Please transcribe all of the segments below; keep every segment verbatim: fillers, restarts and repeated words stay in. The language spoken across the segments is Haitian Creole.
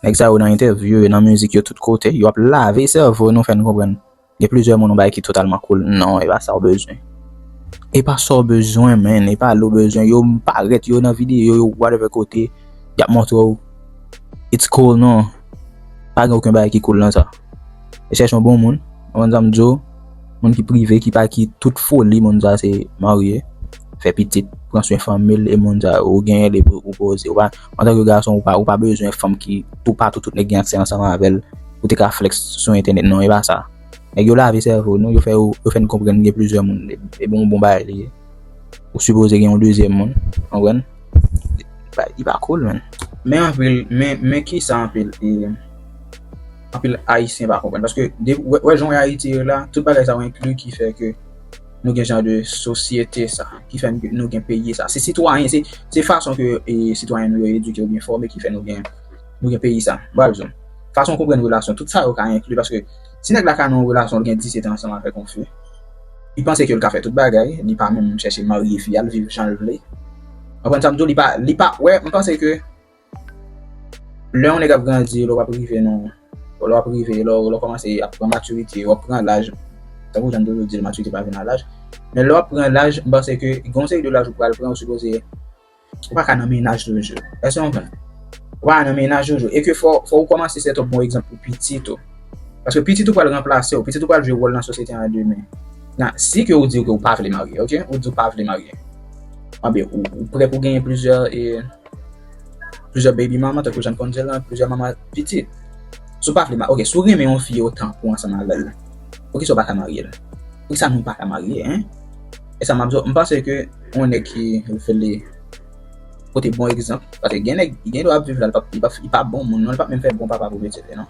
Nèg sa yo nan entèvyou, yo nan mizik, yo tout kote, yo ap lave sèvo nou, fè n konprann gen plizyè moun yon bagay ki totalman cool. Non, e pa sa w bezwen. E pa sa w bezwen, man. E pa ale w bezwen. Yo parèt, yo nan videyo, yo whatever kote, y ap montre w. It's cool, non. Pa gen okenn bagay ki cool nan sa. E chèche yon bon moun, ou konn sa m di w, moun ki prive, ki pa, ki tout foli moun sa se marye, fè pitit, pran swen fanmi l, e moun sa ou genyen li pou ou poze. Ou pa, antanke gason, ou pa, ou pa bezwen fanm ki toupatou tout nèg gen aksè ansanm avè l, ou te ka flex sou entènèt. Non, e pa sa. Nèg yo lave sèvo nou, yo fè, yo fè n konprann gen plizyè moun. E, e bon, bon bagay li ye. Ou sipoze gen yon dezyèm moun, konprann? Li pa, li pa cool, man. Men anpil, men, men kisa anpil, e, anpil Ayisyen pa konprann. Paske, de, wè, wè jan Ayiti ye la, tout bagay sa yo enkli ki fè ke nou gen jan de sosyete sa, ki fè nou gen peyi sa. Se sitwayen, se, se fason ke, e, sitwayen nou yo edike oubyen fòme ki fè nou gen, nou gen peyi sa. Bon, alzon, fason w konprann relasyon, tout sa yo ka enkli, paske si nèg la ka nan yon relasyon, l gen disèt an ansanm avèk yon fi, li panse ke l ka fè tout bagay, li pa menm chèche marye fi a, l viv jan l vle. Ou konprann sa m di w, li pa, li pa, wè, m panse ke lè yon nèg ap grandi, lè w ap rive nan, lè w ap rive, lè w, lè w kòmanse ap pran matirite, w ap pran laj, tankou jan m toujou di l, matirite pa vin a laj, men lè w ap pran laj, m panse ke gen yon seri de laj ou pral pran, ou sipoze, ou pa ka nan mennaj toujou. Èske w konprann? Ou pa ka nan mennaj toujou. E ke fò, fò ou kòmanse set up bon egzanp pou pitit ou. Paske pitit ou pral ranplase w, pitit ou pral jwe wòl nan sosyete an demen. Nan, si ke ou di ke ou pa vle marye, ok? Ou di ou pa vle marye. Anben, ou, ou prè pou genyen plizyè, e, plizyè baby mama, tankou jan n konn di l lan, plizyè manman pitit. Si w pa vle ma-, ok, si w renmen yon fi otan pou w ansanm avè l, poukisa w pa ka marye l? Poukisa nou pa ka marye, en? E sa m ap di w, m panse ke yon nèg ki vle pote bon egzanp, paske gen nèg, gen dwa ap viv la, li pa, li pa, li pa bon moun, non, li pa menm fè bon papa pou pitit li, non.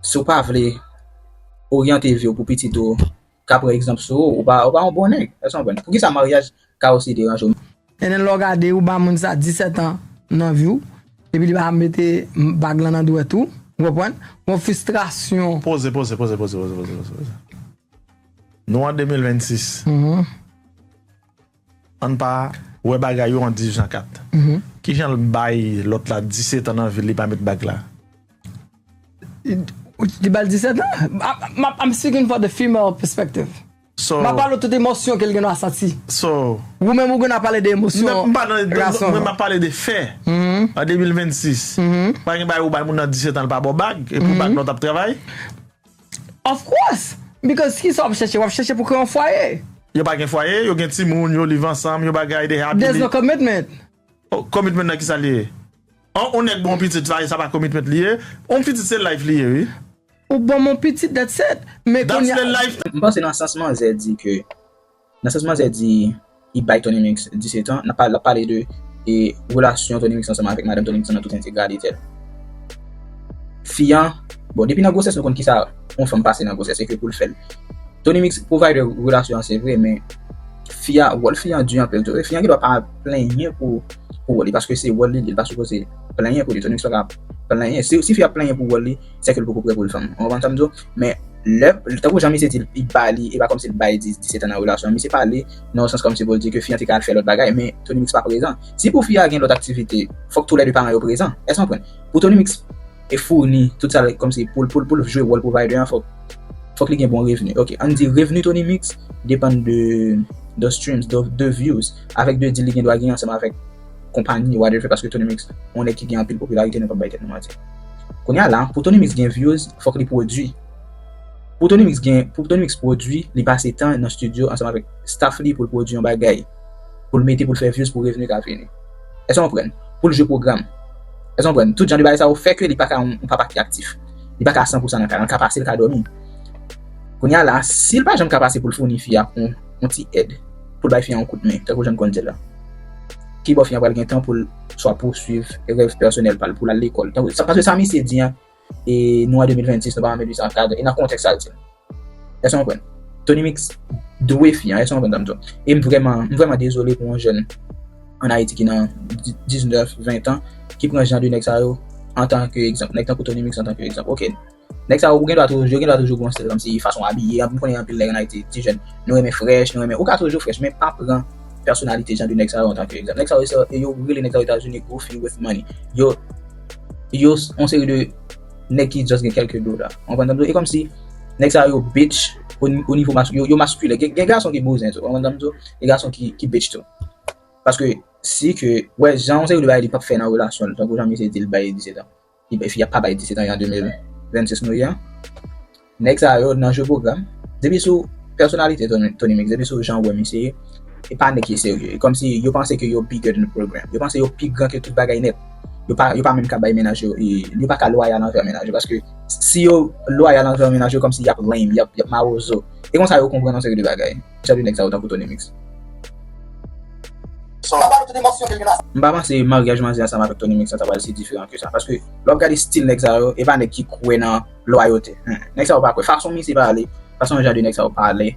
Si w pa vle oryante vi w pou pitit ou, ka pran egzanp sou ou, ou pa, ou pa yon bon nèg. Èske w konprann? Poukisa maryaj ka osi deranje w? And then lè w gade, ou ba moun sa disèt an nan vi w, epi li pa mete bag lan nan dwèt ou, ou konprann? Gon fristrasyon. Poze, poze, poze, poze, poze, poze, poze, poze. Nou an de mil vennsis. Mhm. Ann pa wè bagay yo an divize an kat. Mhm. Kijan l bay lòt la disèt an nan vi l, li pa met bag la? Li ba l disèt an? I'm, I'm, I'm speaking for the female perspective. So, m ap pale tout emosyon ke l gen dwa santi. So, ou menm ou gen dwa pale de emosyon gason. M pa nan, mwen m ap pale de fè. Mhm. An de mil vennsis. Mhm. Pa gen bagay ou bay moun nan disèt an, l pa ba w bag, epi bag nan w t ap travay. Of course! Because kisa w ap chèche? W ap chèche pou kreye yon fwaye. Yo pa gen fwaye, yo gen timoun, yo live ansanm, yo bagay, they happily. There's no commitment. Oh, commitment nan kisa l ye? On, on nèg bon pitit, sa, sa pa commitment li ye. On pitit se life li ye, wi. Ou ban m on pitit, that's it. Men kounye a. That's the life. M panse nan sans manzè di ke, nan sans manzè di, li bay Tony Mix disèt an, n ap pa-, l ap pale de, e, relasyon Tony Mix ansanm avèk madanm Tony Mix nan tout entegralite l. Fi an, bon, depi nan gwosès nou konn kisa yon fanm pase nan gwosès, e ke pou l fè l. Tony Mix provide relasyon an, se vre, men fi a, wòl fi an di anpil tou. Fi an gen dwa pa plenyen pou, pou wòl li, paske se wòl li, li pa sipoze plenyen pou li. Tony Mix pa ka plenyen. Si, si fi a plenyen pou wòl li, se ke l poko prè pou l fanm. Ou konprann sa m di w? Men, lè, tankou jan misye di, li ba li, e pa kòmsi l bay di, disèt an nan relasyon an. Misye pale nan yon sans kòmsi pou l di ke fi an te ka al fè lòt bagay, men Tony Mix pa prezan. Si pou fi a gen lòt aktivite, fòk toulède paran yo prezan. Èske w konprann? Pou Tony Mix e founi tout sa, like, kòmsi pou l, pou l, pou l jwe wòl provider an, fòk, fòk li gen bon revni. Ok, ann di revni Tony Mix depann de, de streams, de, de views, avèk de deal li gen dwa genyen ansanm avèk konpayi, whatever, paske Tony Mix, yon nèg ki gen anpil popilarite, nou p ap bay tèt nou manti. Kounye a la, pou Tony Mix gen views, fòk li pwodui. Pou Tony Mix gen, pou Tony Mix pwodui, li pase tan nan studio ansanm avèk staff li pou l pwodui yon bagay, pou l mete, pou l fè views, pou revni ka vini. Èske w konprann? Pou l jwe pwogram. Èske w konprann? Tout jan de bagay sa yo fè ke li pa ka yon, yon papa ki aktif. Li pa ka san pou san nan kay la, l ka pase, l ka dòmi. Kounye a la, si l pa janm ka pase pou l founi fi a yon, yon ti èd, pou l bay fi a yon kout men, tankou jan n konn di l la, ki bò fi a pral gen tan pou l swa pouswiv rèv pèsonèl pa l, pou l al lekòl? Tankou, sa, paske sa misye di an, e nou an de mil vennsis, nou pa an mil uit san kat, e nan kontèks sa l di l. Èske w konprann? Tony Mix dwe fi an, èske w konprann sa m di w? E m vrèman, m vrèman dezole pou yon jèn ann Ayiti ki nan di-, diznèf, ven an, ki pran jan de nèg sa yo antanke egzanp. Nèg tankou Tony Mix antanke egzanp. Ok. Nèg sa yo, ou gen dwa toujou, yo gen dwa toujou gen yon stil, kòmsi fason abiye, m konnen anpil nèg ann Ayiti, ti jèn, nou renmen fresh, nou renmen, ou ka toujou fresh, men pa pran pèsonalite jan de nèg sa yo antanke egzanp. Nèg sa yo, se, e yo rele nèg sa yo Etazini goofy with money. Yo, yo s- yon seri de nèg ki just gen kèlke dola. Ou konprann sa m di w? E kòmsi nèg sa yo bitch o, o nivo mas, yo, yo maskilen. Gen, gen gason ki bouzen tou. Ou konprann sa m di w? Gen gason ki, ki bitch tou. Paske si ke, wè, jan yon seri de bagay li p ap fè nan relasyon l, tankou jan misye di l bay disèt an. Li bay, fi a pa bay disèt an, an de mil vennsis nou ye an. Nèg sa yo nan jwe pwogram. Depi sou pèsonalite Tony, Tony Mix, depi sou jan w wè misye ye, e pa nèg ki serye. E kòmsi yo panse ke yo bigger than the program. Yo panse yo pi gran ke tout bagay nèt. Yo pa, yo pa menm ka bay mennaj yo, e, yo pa ka loyal anvè mennaj yo. Paske si yo loyal anvè mennaj yo, kòmsi y ap lame, y ap, y ap mawozo. E konsa yo konprann yon seri de bagay. Jan de nèg sa yo tankou Tony Mix. M pa panse maryaj manzè ansanm avèk Tony Mix la ta pral si diferan ke sa. Paske lè w ap gade stil nèg sa yo, e pa nèg ki kwè nan lwayote. Hmm. Nèg sa yo pa kwè. Fason misye pale, fason jan de nèg sa yo pale,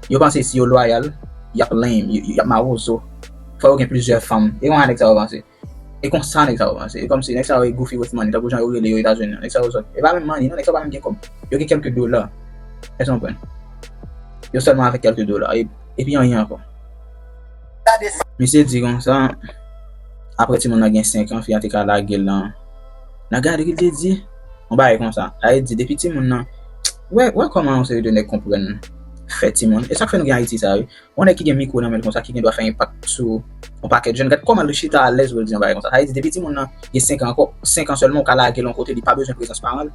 yo panse si yo lwayal, y ap lame, y, y ap mawozo. Fò yo gen plizyè fanm. E konsa nèg sa yo panse. E konsa nèg sa yo panse. E kòmsi nèg sa yo e goofy with money, tankou jan yo rele yo Etazini an. Nèg sa yo sòt. E pa menm money, non, nèg sa yo pa menm gen kòb. Yo gen kèlke dola. Èske w konprann? Yo sèlman avèk kèlke dola. E, epi anyen ankò. Misye di konsa, apre timoun nan gen senk an, fi a te ka lage l nan. Nan gade ki l te di, yon bagay konsa. Sa vle di, depi timoun nan, wè, wè kòman yon seri de nèg konprann fè timoun. E sa k fè nou gen Ayiti sa, wi. Yon nèg ki gen mikwo nan men l konsa, ki gen dwa fè enpak sou yon pakèt jèn. Gad kòman l chita alèz pou l di yon bagay konsa. Sa vle di, depi timoun nan gen senk an ankò, senk an sèlman, ou ka lage l yon kote, li pa bezwen prezans paran l.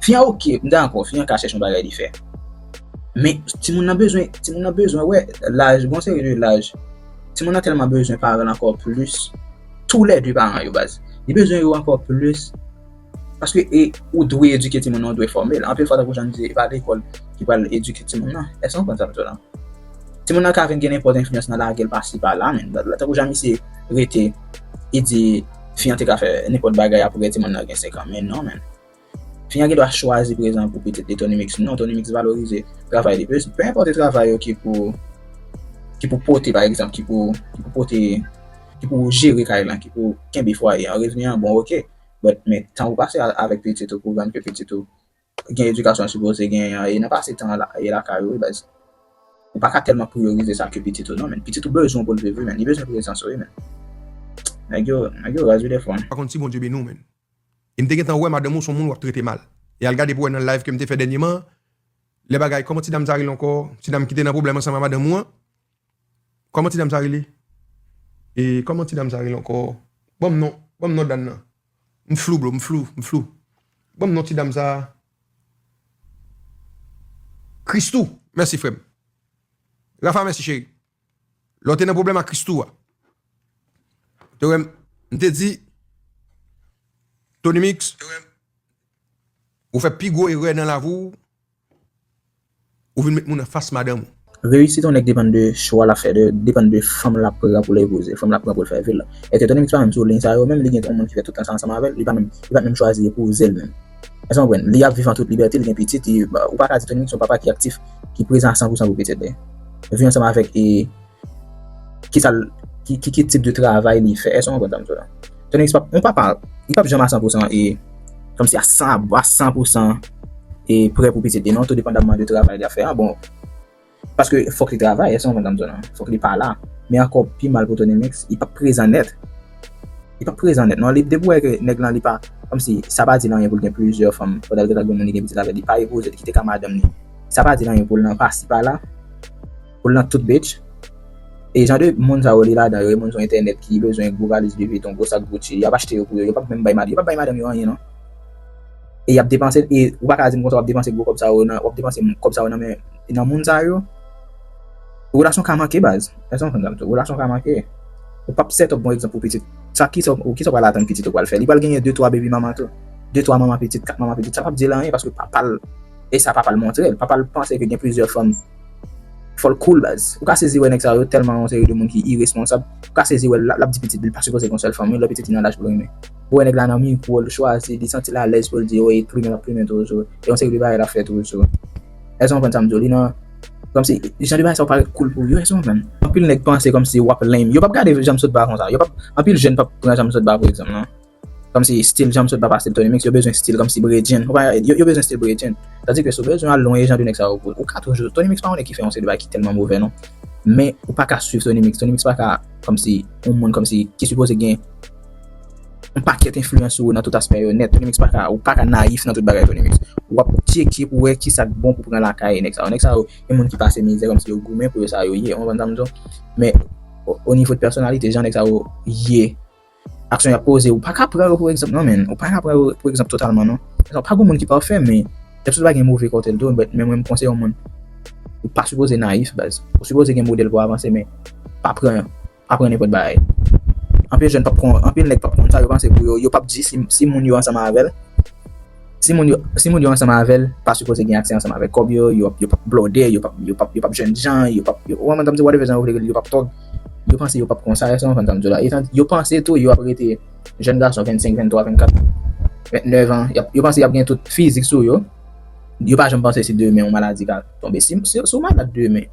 Fi an oke, m dakò, fi an ka chèche yon bagay li fè. Men, timoun nan bezwen, timoun nan bezwen wè laj, gon seri de laj. Timoun nan tèlman bezwen paran l ankò plis. Toulède paran yo, baz. Li bezwen yo ankò plis. Paske e, ou dwe edike timoun nan, ou dwe fòme l. Anpil fwa, tankou jan n di, e pa lekòl ki pral edike timoun nan. Èske w konprann sa m di w la? Timoun nan ka vin gen nenpòt enfliyans nan lage l pasi pala, men. Tankou jan misye rete, e di, fi an te ka fè nenpòt bagay apre timoun nan gen senk an. Men non, men. Fi an gen dwa chwazi prezan pou pitit li Tony Mix. Non, Tony Mix valorize travay li. Pe, pe enpòte travay yo ki pou, ki pou pote, pa egzanp, ki pou, ki pou pote, ki pou jere kay lan, ki pou kenbe fwaye an, revni an bon, oke. But, men, tan ou pase a- avèk pitit ou pou rann ke pitit ou gen edikasyon sipoze genyen an, e nan pase tan la, e lakay ou, wi, baz. Ou pa ka tèlman priyorize sa ke pitit ou, non, men. Pitit ou bezwen pou l viv, wi, men. Li bezwen prezans ou, wi, men. Nèg yo, nèg yo raz, wi, defwa. Pa konn si Bondye beni w, men. E m te gentan wè madanm ou se yon moun w ap trete mal. E al gade pou wè nan live ke m te fè dènyèman, lè bagay, kòman ti dam sa rele ankò? Ti dam ki te nan pwoblèm ansanm a madanm ou an? Kòman ti dam sa rele? E kòman ti dam sa rele ankò? Ban m non, ban m non dan nan. M flou, bro, m flou, m flou. Ban m non ti dam sa. Christou, mèsi frè m. Rafa, mèsi cheri. Lè w te nan pwoblèm ak Christou a. Te wè m, m te di, Tony Mix, ou fè pi gwo erè nan lavi w, ou vin met moun anfas madanm ou. Reyisit yon nèg depann de chwa l ap fè, de, depann de fanm l ap pran pou l epouze, fanm l ap pran pou l fè vi l la. Èske Tony Mix pa menm sou liy sa yo, menm li gen yon moun ki fè tout tan sa ansanm avè l, li pa menm, li pa menm chwazi epouze l menm. Èske w konprann? Li ap viv an tout libète, li gen pitit, li, ou pa ka di Tony Mix se yon papa ki aktif, ki prezan a san pou san pou pitit li. Viv ansanm avèk, e, ki sa l, ki, ki, ki tip de travay li fè. Èske w konprann sa m di w la? Tony Mix p ap, yon papa, li p ap janm a san pou san, e, kòmsi a san, a san pou san, e, prè pou pitit li, non, tou depandamman de travay li ap fè a. Bon, paske fòk li travay, èske w konprann sa m di w la? Fòk li pa la. Men ankò pi mal pou Tony Mix, li p ap prezan nèt. Li p ap prezan nèt, non. Li, depi w wè ke nèg lan, li pa, kòmsi, sa pa di l anyen pou l gen plizyè fanm, pandan l gentan gen yon moun li gen pitit avè l, li pa epouze, li kite ka madanm li. Sa pa di l anyen pou l nan pasi pa la, pou l nan tout bitch. E jan de moun sa yo li ladan yo, e moun sou entènèt ki bezwen gwo valiz Louis Vuitton, gwo sak Gucci, y ap achte yo pou yo, yo p ap menm bay mad-, yo p ap bay madanm yo anyen, non. E y ap depanse, e ou pa ka di m konsa w ap depanse gwo kòb sa yo nan, w ap depanse kòb sa yo nan men, nan moun sa yo. Relasyon ka manke, baz. Èske w konprann sa m di w? Relasyon ka manke. Ou p ap set up bon egzanp pou pitit. Sa ki sa, ou ki sa w pral atann pitit ou pral fè? Li pral genyen de twa baby mama tou. De twa manman pitit, kat manman pitit. Sa p ap di l anyen paske papa l, e sa papa l montre l. Papa l panse ke gen plizyè fanm. Fò l cool, baz. Ou ka sezi wè nèg sa yo tèlman yon seri de moun ki iresponsab. Ou ka sezi wè l, l ap di pitit li pa sipoze gen yon sèl fanm, wi, lè pitit li nan laj pou l renmen. Ou wè nèg la nan mikwo, l chwazi, li santi l alèz pou l di, wi, plimen l ap plimen toujou. E yon seri de bagay l ap fè toujou. Èske w konprann sa m di w? Li nan, kòmsi, jan de bagay sa yo parèt cool pou yo, èske w konprann? Anpil nèg panse kòmsi w ap lame. Yo p ap gade Janm Sot Ba konsa. Yo p ap, anpil jèn p ap pran Janm Sot Ba, pou egzanp, non. Kòmsi stil Janm Sot Ba pa stil Tony Mix, yo bezwen stil kòmsi Bredjenn. Ou pa, yo, yo bezwen stil Bredjenn. Tandis ke si w bezwen al lwen e jan de nèg sa yo pou, ou ka toujou, Tony Mix pa yon nèg ki fè yon seri de bagay ki tèlman move, non. Men, ou pa ka swiv Tony Mix. Tony Mix pa ka, kòmsi, yon moun, kòmsi, ki sipoze gen yon pakèt enfliyans sou ou nan tout aspè yo nèt. Tony Mix pa ka, ou pa ka nayif nan tout bagay Tony Mix. W ap tcheke pou wè kisa k bon pou pran lakay nèg sa yo. Nèg sa yo, e moun ki pase mizè kòmsi yo goumen pou yo sa yo ye. Ou konprann sa m di w? Men, o, o nivo de pèsonalite, jan nèg sa yo ye, aksyon y ap poze, ou pa ka pran yo pou egzanp, non, men. Ou pa ka pran yo pou egzanp totalman, non. Nèg sa yo pa gon moun ki pafè, men Depsou pa gen move kote l tou, but men mwen m konseye yon moun, ou pa sipoze nayif, baz. Ou sipoze gen modèl pou avanse, men pa pran, pa pran nenpòt bagay. Anpil jèn p ap konn, anpil nèg p ap konn sa, yo panse pou yo, yo p ap di si, si moun yo ansanm avè l. Si moun yo, si moun yo ansanm avè l, pa sipoze gen aksè ansanm avèk kòb yo, yo, yo p ap blòdè, yo p ap, yo p ap, yo p ap jènjan, yo p ap, yo, ou konprann sa m di, whatever jan ou vle rele l, yo p ap tòg. Yo panse yo p ap konsa, èske w konprann sa m di w la? Etan, yo panse tou, yo ap rete jèn gason vennsenk, venntwa, vennkat, vennèf an, y ap, yo panse y ap gen tout fizik sou yo. Yo pa janm panse si demen yon maladi ka tonbe. Si, si, si w malad demen,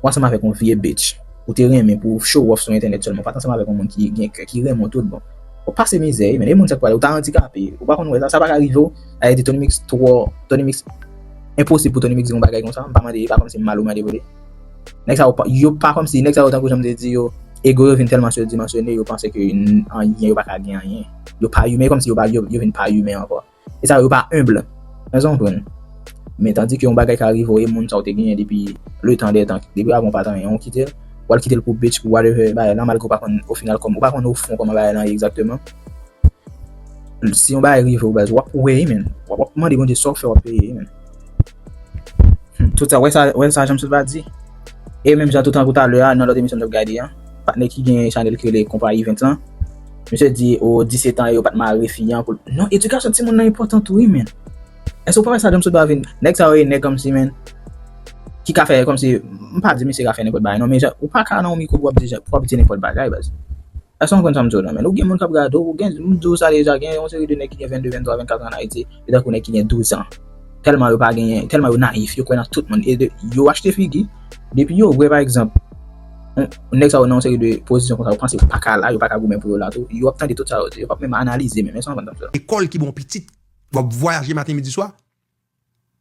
w ansanm avèk yon vye bitch, ou te renmen pou w show off sou entènèt sèlman, ou pa t ansanm avèk yon moun ki gen kè, ki renmen w tout bon. W ap pase mizè, men e moun sa k pale, ou ta andikape, ou pa konn wè sa, sa pa ka rive w. Sa vle di Tony Mix twò, Tony Mix, enposib pou Tony Mix di yon bagay konsa, m pa mande, e pa kòmsi m mal ou mande pou li. Nèg sa yo pa, yo pa kòmsi, nèg sa yo tankou jan m te di yo, ego yo vin tèlman sirdimansyone, yo panse ke n-, anyen, yo pa ka gen anyen. Yo pa imen, kòmsi yo pa, yo, yo vin pa imen ankò. E sa yo pa enb. Èske w konprann? Men tandis ke yon bagay ka rive w, e moun sa w te genyen depi le tan dè tan, depi avan w pa t anyen, w kite l, w al kite l pou bitch, pou whatever, bagay la, malgre w pa konn o final kòman, ou pa konn o fon kòman bagay la ye egzakteman. Si yon bagay rive w, baz, w ap wè, men. W ap, w ap mande Bondye sa w fè, w ap peye, men. Hmm, tout sa, wè sa, wè sa, jan m sot pa di. E menm jan tout tankou talè a, nan lòt emisyon m t ap gade an, patnè ki gen chanèl ki rele Konpayi Vent lan, misye di, o, disèt an, yo pa t mare fi an pou l. Non, edikasyon timoun nan enpòtan tou, wi, men. Èske w pa wè sa, jan m sot pa vin? Nèg sa yo, e nèg kòmsi, men, ki ka fè, kòmsi, m pa di misye ka fè nenpòt bagay, non, men jan, ou pa ka nan yon mikwo pou w ap di, pou w ap di nenpòt bagay, baz. Èske w konprann sa m di w la, men? Ou gen moun k ap gade w, ou gen, m di w sa deja, gen yon seri de nèg ki gen vennde, venntwa, vennkat an an Ayiti, yo tankou nèg ki gen douz an. Tèlman yo pa genyen, tèlman yo nayif, yo kwè nan tout moun. E de, yo achte figi, depi yo wè, pa egzanp, yon, nèg sa yo nan yon seri de pozisyon konsa, yo panse yo pa ka la, yo pa ka goumen pou yo la tou, yo ap tande tout sa yo di, yo p ap menm analize menm. Èske w konprann sa m di w la? Lekòl ki bon pitit, w ap vwayaje maten, midi, swa,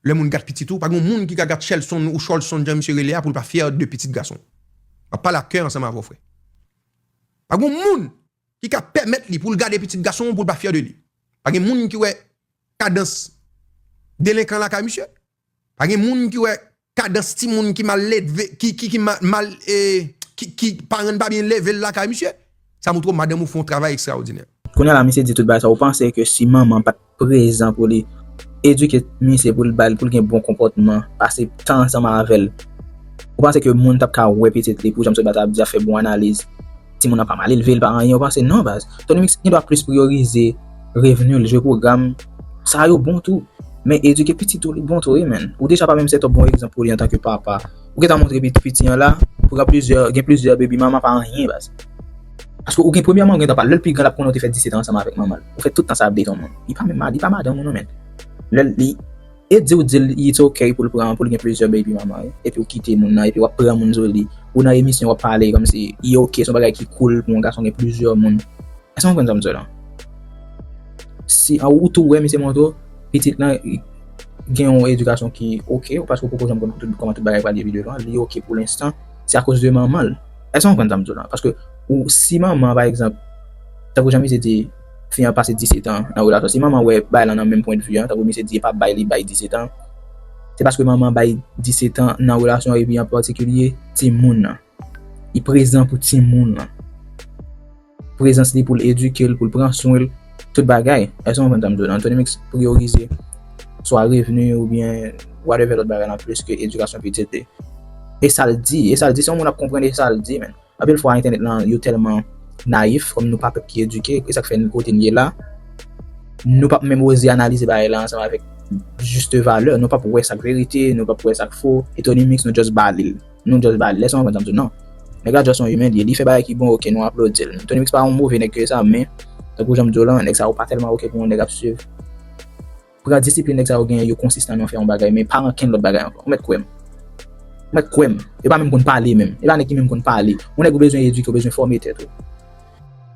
lè moun gad pitit ou, pa gen moun ki ka gad Shelson ou Cholson, jan misye rele a, pou l pa fyè de pitit gason. M ap pale ak kè ansanm avè w, frè. Pa gen moun ki ka pèmèt li pou l gade pitit gason pou l pa fyè de li. Pa gen moun ki wè kadans delenkan lakay misye. Pa gen moun ki wè kadans timoun ki mal leve, ki, ki, ki mal, mal, eh, ki, ki paran n pa byen leve l lakay misye. Sa montre w madanm ou fè yon travay ekstraòdinè. Kounye a la, misye di tout bagay sa, ou panse ke si manman pa t prezan pou li edike misye, pou l ba l, pou l gen bon konpòtman, pase tan ansanm avè l, ou panse ke moun t ap ka wè pitit li, pou jan m sot ba t ap di, ap fè bon analiz, timoun nan pa mal elve, l pa anyen, ou panse non, baz. Tony Mix gendwa plis priyorize revni l, jwe pwogram, sa yo bon tou. Men edike pitit ou, li bon tou, wi, men. Ou deja pa menm set up bon egzanp pou li antanke papa. Ou gentan montre pit-, piti an la, pran plizyè, gen plizyè baby mama pa anyen, baz. Paske ou gen, premyèman, ou gentan pa, lè l pi gran, l ap konnen ou te fè disèt an ansanm avèk manman l. Ou fè tout tan sa ap date yon moun. Li pa menm ma-, li pa madanm ou non, men. Lè l, li, e di w di l, it's ok pou l pran, pou l gen plizyè baby mama, wi. Epi ou kite moun nan, epi w ap pran moun sou li. Ou nan emisyon, w ap pale kòmsi, li ok, se yon bagay ki cool pou yon gason gen plizyè moun. Èske w konprann sa m di w la? Si, a, ou tou wè misye montre w, pitit lan gen yon edikasyon ki ok, paske w poko janm konn tout, kòman tout bagay pral ye pi devan, li ok pou lenstan, se akoz de manman l. Èske w konprann sa m di w la? Paske ou, si manman, pa egzanp, tankou jan misye di, fi an pase disèt an nan relasyon, si manman wè bagay lan nan menm pwendvi an, tankou misye di e pa bay li bay disèt an, se paske manman bay disèt an nan relasyon epi an patikilye timoun nan. Li prezan pou timoun lan. Prezans li pou l edike l, pou l pran swen l, tout bagay. Èske w konprann sa m di w la? Tony Mix priyorize swa revni oubyen whatever lòt bagay lan plis ke edikasyon pitit li. E sa l di, e sa l di, si yon moun ap konprann e sa l di, men. Anpil fwa, entènèt lan, yo tèlman nayif, kòm nou pa pèp ki edike, e sa k fè n kote n ye la, nou p ap menm oze analize bagay la ansanm avèk juste valeur, nou p ap wè sa k verite, nou p ap wè sa k fo, e Tony Mix, nou just ba li l. Nou just ba li l, èske w konprann sa m di w? Non. Nèg la just yon imen li ye, li fè bagay ki bon, ok, nou aplodi l. Tony Mix pa yon move nèg ke sa, men, tankou jan m di w lan, nèg sa yo pa tèlman ok pou yon nèg ap swiv. Pran disiplin nèg sa yo genyen, yo konsistan nan fè yon bagay, men pa ankenn lòt bagay ankò. Ou mèt kwè m. Ou mèt kwè m. Yo pa menm konn pale menm. E pa nèg ki menm konn pale. Yon nèg ou bezwen edike, ou bezwen fòme tèt ou.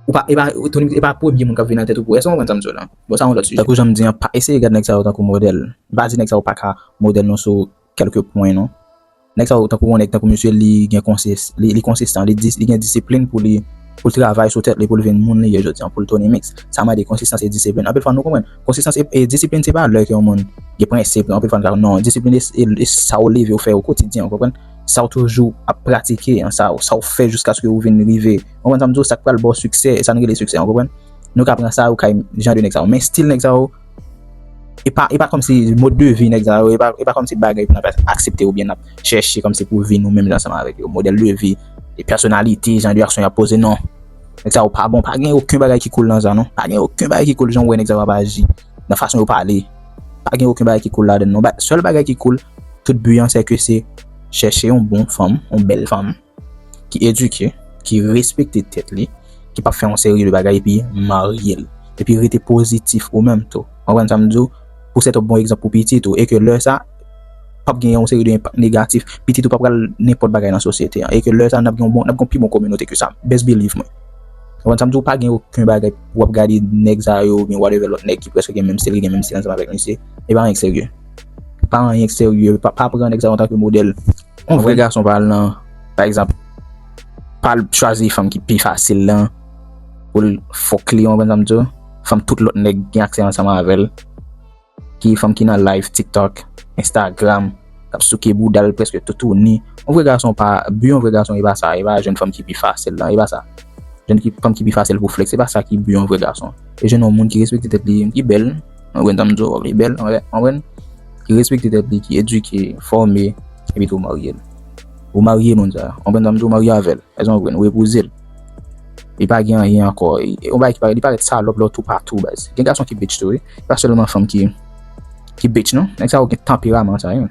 Ou pa, e pa, Tony Mix, e pa premye moun k ap vin nan tèt ou pou, èske w konprann sa m di w lan? Bon, sa yon lòt sijè. Tankou jan m di an, pa eseye gad nèg sa yo tankou modèl. M pa di nèg sa yo pa ka modèl non sou kèlke pwen non. Nèg sa yo tankou yon nèg tankou misye, li gen konsis-, li, li konsistan, li dis-, li gen disiplin pou li pou l travay sou tèt li, pou l vin moun li ye jodi an, pou l tounen mix. Sa mande konsistans e disiplin. Anpil fwa nou konprann. Konsistans e, e disiplin se pa lè ke yon moun gen prensip, anpil fwa nou ka non, disiplin e, e, e sa w leve w fè o kotidyen, ou konprann? Sa w toujou ap pratike, an, sa, w- sa w fè jiskaske w vin rive. Ou konprann sa m di w? Sa k pral ba w siksè, e sa n rele siksè, ou konprann? Nou ka pran sa yo kay jan de nèg sa yo. Men stil nèg sa yo, e pa, e pa kòmsi mode de vi nèg sa yo, e pa, e pa kòmsi bagay pou n ap aksepte oubyen n ap chèche kòmsi pou vin nou menm jan ansanm avèk yo. Modèl de vi, e pèsonalite, jan de aksyon y ap poze, non. Nèg sa yo pa bon, pa gen okenn bagay ki cool nan sa, non. Pa gen okenn bagay ki cool jan w wè nèg sa yo ap aji, nan fason yo pale. Pa gen okenn bagay ki cool ladan, non. Ba- Sèl bagay ki cool, tout bi an, se ke se chèche yon bon fanm, yon bèl fanm, ki edike, ki respekte tèt li, ki p ap fè yon seri de bagay epi marye l. Epi rete pozitif ou menm tou. Ou konprann sa m di w? Pou set up bon egzanp pou pitit ou. E ke lè sa, p ap gen yon seri de enpak negatif. Pitit ou p ap pral nenpòt bagay nan sosyete an. E ke lè sa, n ap gen yon bon, n ap gen yon pi bon kominote ke sa. Best believe mwen. Ou konprann sa m di w? Pa gen okenn bagay w ap gade nèg sa yo, oubyen whatever lòt nèg ki prèske gen menm stil, ki gen menm stil ansanm avèk misye. E pa anyen k serye. Pa anyen k serye. Pa, pa pran nèg sa yo antanke modèl. Yon vrè gason pa al nan, pa egzanp, pa al chwazi fanm ki pi fasil lan pou l fòk li, ou konprann sa m di w? Fanm tout lòt nèg gen aksè ansanm avè l. Ki fanm ki nan live TikTok, Instagram, k ap souke bouda l prèske toutouni. Yon vrè gason pa, bi yon vrè gason e pa sa, e pa jwenn fanm ki pi fasil lan, e pa sa. Jwenn ki, fanm ki pi fasil pou flex, se pa sa ki bi yon vrè gason. E jwenn yon moun ki respekte tèt li, ki bèl, ou konprann sa m di w, li bèl, ou konprann? Ki respekte tèt li, ki edike, fòme, epi tou w marye l. Ou marye moun sa, ou konprann sa m di w, ou marye avè l, èske w konprann? Ou epouze l. Li pa gen anyen ankò. E, e, yon bagay ki parèt, li parèt salòp lè w toupatou, baz. Gen gason ki bitch tou, wi. Pa sèlman fanm ki, ki bitch, non. Nèg sa yo gen tanperaman sa, wi.